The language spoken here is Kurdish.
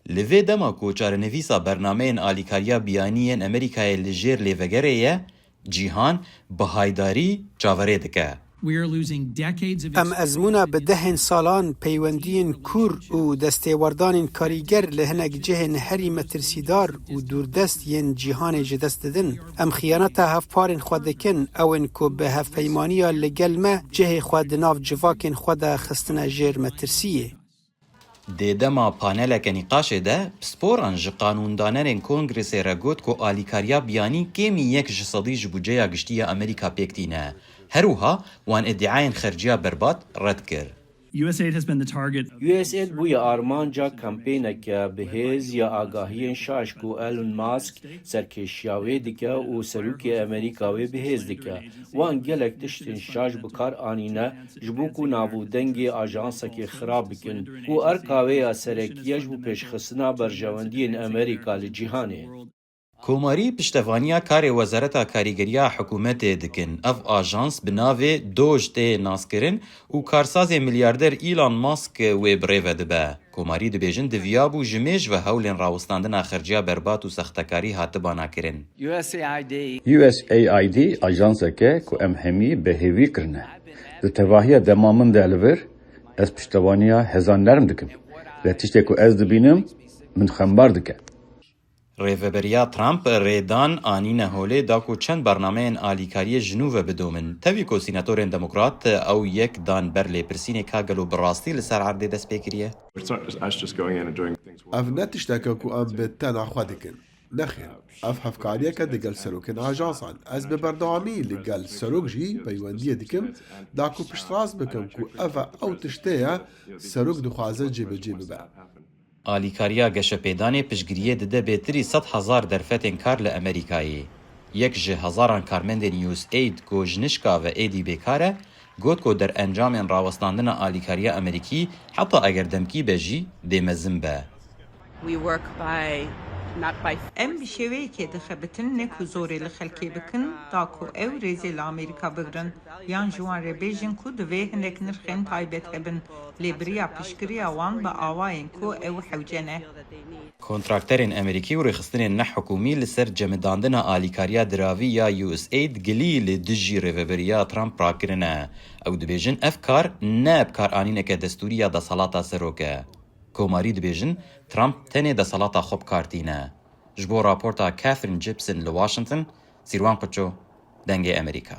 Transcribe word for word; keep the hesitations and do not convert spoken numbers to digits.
Li vê dema ku çarenivîsa bernameyên alîkariya biyanî yên Amerîkayê li jêr lêvegerê ye, cîhan bi haydarî çaverê dike. We are losing decades of Em ezmûna bi dehên salan peywendiyên kûr û destêwerdanên karîger li hinek cihên herî metirsîdar û dûrdest yên cîhanê ji dest didin. Em xiyaneta hevparên xwe dikin, ew ên ku bi hevpeymaniya li gel me cihê xwe di nav civakên xwe de xistine jêr metirsiyê. Dê dema paneleke nîqaşê de, pisporan ji qanûndanerên Kongresê re got ku alîkariya biyanî kêmî yek ji sedî ji budceya giştî ya Amerîka pêk tîne. Her wiha wan îdiayên xerciya berbat red kir. U S A I D has been the target. U S A I D bûye armanca kampêneke bihêz ya agahiyên şaş ku Elon Musk serkêşiya wê dike û serokê Amerîka wê bihêz dike. Wan gelek tiştên şaş bi kar anîne ji bo ku nav û dengê ajansekê xirab bikin û erka wê ya serekî ye ji bo pêşxistina berjewendiyên Amerîka li cîhanê. Komarî piştevaniya karê Wezareta Karîgeriya Hikûmetê dikin. Ev ajans bi navê Doge tê naskirin û karsazê milyarder Elon Musk wê bi rê ve dibe. Komarî dibêjin diviya bû ji mêj ve hewlên rawestandina xerciya berbat û sextekarî hatibana kirin. U S A I D. U S A I D ajansek e ku em hemî bi hêvî kirine. Di tevahiya dema min de li vir, ez piştevaniya hezan nerm dikim. Lê tiştê ku ez dibînim, min xembar dike. Rêveberiya Trump rêdan anîne holê da ku çend bernameyên alîkariyê ji nû ve bidomin. Tevî ku sînatorên demokrat ew yek dan ber lêpirsînê ka gelo bi rastî li ser erdê dest pê kiriye? It's not just us just going in and doing things. Ev ne tişteke ku em bi tena xwe dikin. Nexêr, ev hevkariyeke digel serokên ajansan. Ez bi berdewamî li gel serok jî peywendiyê dikim, da ku piştrast bikim ku ev e ew tiştê ye serok dixwaze cêbicê bibe. Alîkariya geşepêdanê piştgiriyê dide bêtirî sed hezar derfetên kar li Amerîkayê. Yek ji hezaran karmendên U S A I D ku ji nişka ve êdî bêkar e, got ku derencamên rawestandina alîkariya Amerîkî, heta eger demkî be jî, dê mezin be. We work by, not by Em bi şêweyekê dixebitin, ne ku zorê li xelkê bikin, da ku ew rêzê li Amerîka bigrin, yan ji wan re bêjin ku divê hinek nirxên taybet hebin, lê bi riya piştgiriya wan bi awayên ku ew hewce ne. Kontrakterên Amerîkî û rêxistinên nehikûmî li ser cemidandina alîkariya diravî ya U S A I D gilî li dijî rêveberiya Trump rakirine. Ew dibêjin ev kar ne bikaranîneke destûrî ya desthilata serok e. Komarî dibêjin Trump tenê desthilata xwe bi kar tîne. Ji bo raporta Catherine Gibson li Washington, Sîrwan Quço, Dengê Amerîka.